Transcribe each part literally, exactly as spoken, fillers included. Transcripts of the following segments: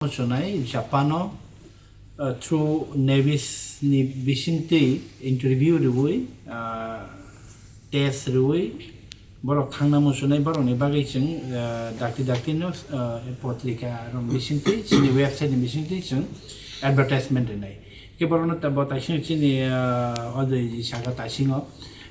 Muchunai Japan-o, uh, through Navis ni bisingtwi interview rwui, uh, test rwui, borok thangna muchunai borokni bagwi chwng, uh, dakti dakti no, uh, potrika rok bisingtwi, chini website ni bisingtwi chwng advertisement rwnai. Khe borokno ta-, bo taising chini, uh, o jai saka taisingo.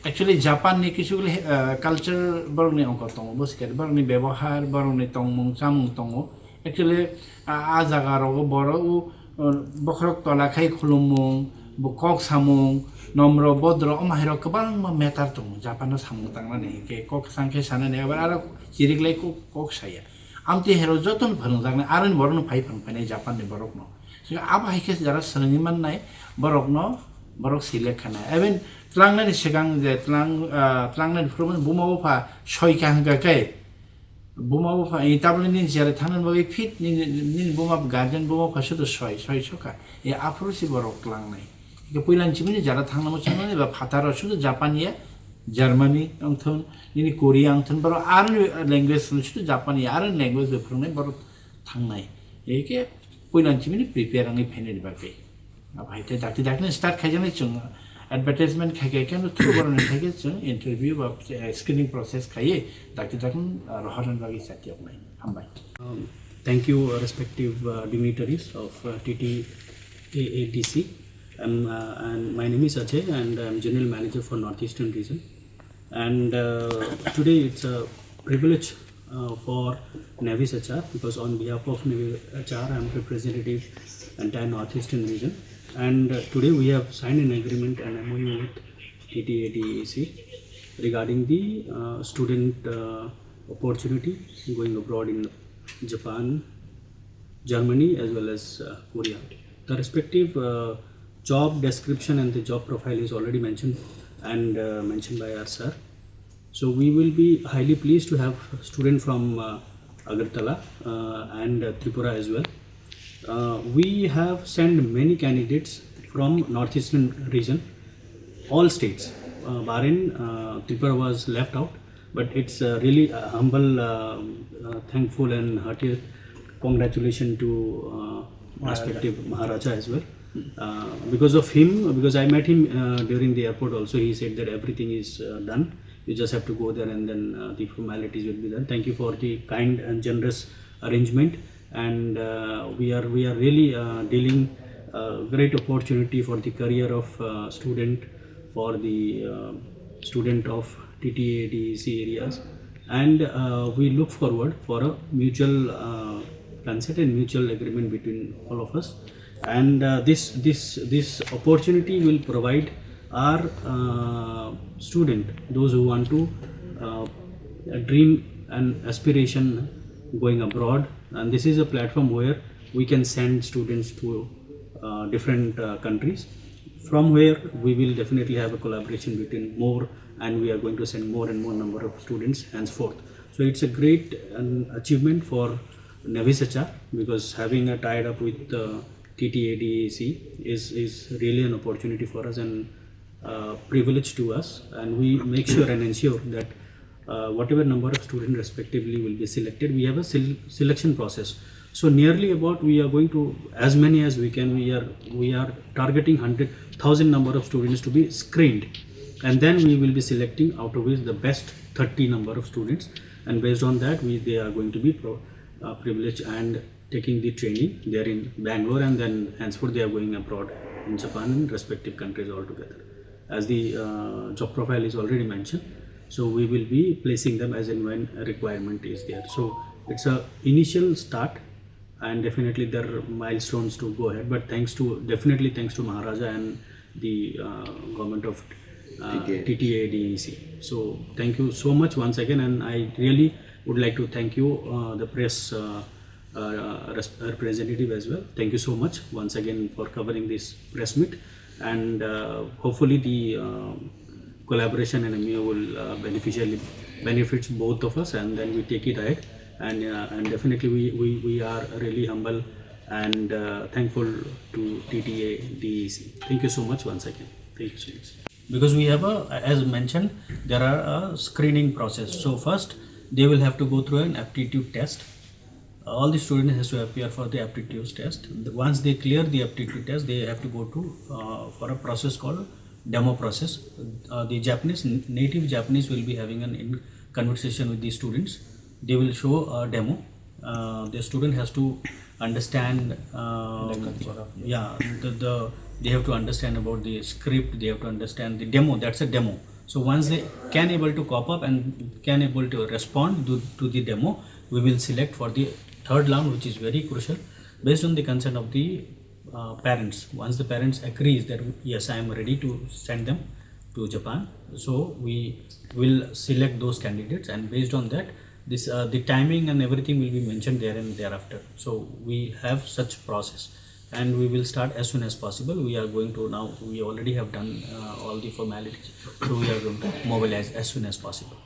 Actually, Japan ni kisu, uh, culture borokni ongkor tongo, bo sikhe borokni bebohar, borokni tongmung chamung tongo. Actually, a, a jaga rogo borok o, o, bokhorok tola khai khulumung, bo kok samung, nomro bodro, omo hai rok kwbangma matter tongo. Japan o samung tangnani hinkhe kok sang khe sanani, abar aro chiriklai kok, kok saya. Amtwi hai rok jotono phwrwngjaknai, aroni borokno phai phwrwng phainai Japan ni borokno. Sika abo hai khe jara swrwngwi mannai borokno, borok select khanai. Even tlangnani swkang je tlang, ah, tlangnani phuru buma bupha soi kha hwnkha khe, buma bupha, eh, tabukni nini chera thangnani bagwi fit nini, nini buma guardian buma bupha sudu soi, soi sokha. E aphuru si borok tlangnai. Ike puilani chimini jara thangna muchungnani ba phataro sudu Japan ya, Germany wngthun, nini Korea wngthun, borok aroni language sudu Japan ya, aroni language bai phwrwngnai borok thangnai. Ike puilani chimini prepare wngwi phainani bagwi. Abo hai tei dakti dakti start khaijaknai chwng advertisement khai khai khe through borokni khai khe chwng interview ba, eh, screening process khaiwi dakti dakti, ah, rohornani bagwi chatiyoknai. Hambai. Um, thank you, uh, respective, uh, dignitaries of, uh, T T A A D C. Um, uh, and my name is Ajay, and I'm General Manager for Northeastern Region. And, uh, today it's a privilege, uh, for Navis H R, because on behalf of Navis H R, I'm representative entire Northeastern region. And, uh, today we have signed an agreement, an M O U with T T A D E C regarding the, uh, student, uh, opportunity going abroad in Japan, Germany as well as, uh, Korea. The respective, uh, job description and the job profile is already mentioned and, uh, mentioned by our sir. So we will be highly pleased to have student from, uh, Agartala, uh, and, uh, Tripura as well. Uh, we have sent many candidates from Northeastern region, all states, uh, barring, uh, Tripura was left out. But it's, uh, really, uh, humble, uh, uh, thankful and hearty congratulations to, uh, Maharaja. Respective Maharaja as well. Uh, because of him, because I met him, uh, during the airport also, he said that everything is, uh, done. You just have to go there and then, uh, the formalities will be done. Thank you for the kind and generous arrangement. And, uh, we are, we are really, uh, dealing, uh, great opportunity for the career of, uh, student, for the, uh, student of T T A D E C areas. And, uh, we look forward for a mutual, uh, consent and mutual agreement between all of us. And, uh, this, this, this opportunity will provide our, uh, student, those who want to, uh, dream and aspiration going abroad. And this is a platform where we can send students to, uh, different, uh, countries, from where we will definitely have a collaboration between more, and we are going to send more and more number of students henceforth. So it's a great, um, achievement for Navis H R, because having a tied up with, uh, T T A D E C is, is really an opportunity for us and, uh, privilege to us, and we make sure and ensure that, uh, whatever number of students respectively will be selected, we have a sel-, selection process. So nearly about, we are going to, as many as we can, we are, we are targeting hundred thousand number of students to be screened, and then we will be selecting out of which the best thirty number of students, and based on that, we, they are going to be pro-, uh, privileged and taking the training there in Bangalore, and then henceforth they are going abroad in Japan and respective countries altogether. As the, uh, job profile is already mentioned, so we will be placing them as and when a requirement is there. So it's a initial start, and definitely there are milestones to go ahead. But thanks to, definitely thanks to Maharaja and the, uh, government of, uh, T T A. T T A D E C. So thank you so much once again, and I really would like to thank you, uh, the press, uh, uh, res-, representative as well. Thank you so much once again for covering this press meet, and, uh, hopefully the, uh, collaboration and M O U will, uh, beneficially benefits both of us, and then we take it ahead. And, uh, and definitely we, we, we are really humble and, uh, thankful to T T A D E C. Thank you so much once again. Thank you so much. Because we have a, as mentioned, there are a screening process. So first, they will have to go through an aptitude test. All the student has to appear for the aptitude test. Once they clear the aptitude test, they have to go to uh, for a process called demo process. Uh, the Japanese, native Japanese will be having an in conversation with the students. They will show a demo. Uh, the student has to understand. Um, The culture of yeah, the, the they have to understand about the script. They have to understand the demo. That's a demo. So once they can able to cope up and can able to respond to, to the demo, we will select for the third round, which is very crucial, based on the consent of the uh, parents. Once the parents agrees that yes, I am ready to send them to Japan, so we will select those candidates, and based on that, this uh, the timing and everything will be mentioned there and thereafter. So we have such process, and we will start as soon as possible. We are going to now. We already have done uh, all the formalities, so we are going to mobilize as soon as possible.